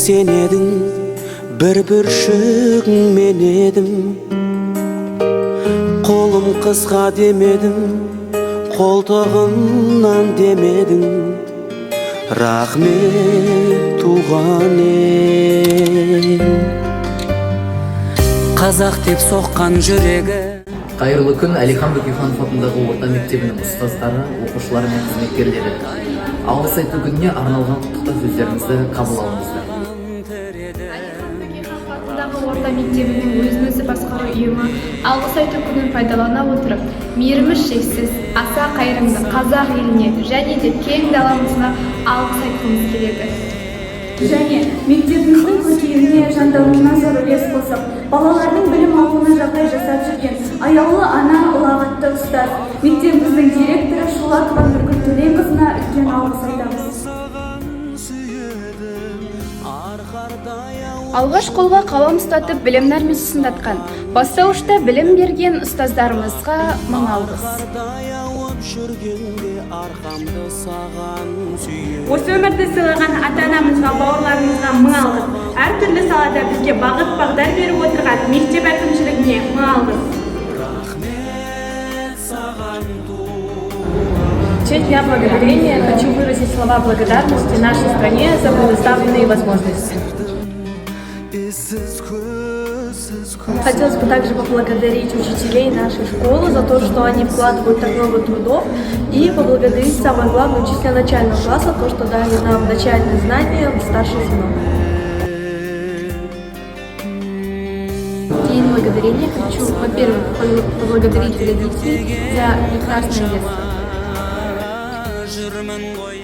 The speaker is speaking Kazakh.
Сен едің, бір бүршігің мен едім. Қолым қысқа демедің, қолтығымнан демедің. Рахмет, туған ел. Қазақ деп соққан жүрегі. Қайырлы күн, Әлихан Бөкейханов атындағы орта мектебінің ұстаздары, оқушылары мен қызметкерлері! Алғыс айту күніне арналған құттықтау сөздеріңізді қабыл алыңыздар. Әлихан Бөкейханов атындағы орта мектебінің өзін өзі басқару ұйымы алғыс айту күнін пайдалана отырып, мейірімі шексіз, аса қайырымды қазақ еліне және де кең даламызға алғыс айтқымыз келеді. Және мектебіміздің көркеюіне, жандануына зор үлес қосып, балалардың білім алуына жағдай жасап жүрген аяулы ана, ұлағатты ұстаз, мектебіміздің директоры Шолақова Нұргүл Төленқызына үлкен алғыс айтамыз. Саған сүйедім арқардай. Алғаш қолға қалам ұстатып, білім нәрімен сусындатқан, бастауышта білім берген ұстаздарымызға мың алғыс. Арқардай ауып жүргенде арқамды саған сүйеп. Осы өмірді сыйлаған ата анамызға, бауырларымызға мың алғыс. Әртүрлі салада бізге бағыт бағдар беріп отырған мектеп әкімшілігіне мың алғыс. Рахмет саған. В честь Дня Благодарения хочу выразить слова благодарности нашей стране за предоставленные возможности. Ессіз, көзсіз. Хотелось бы также поблагодарить учителей нашей школы за то, что они вкладывают так много трудов, и поблагодарить, самое главное, учителя начального класса, то, что дали нам начальные знания в старшее звено. В День благодарения хочу, во-первых, поблагодарить родителей за прекрасное детство. Жүрмін ғой.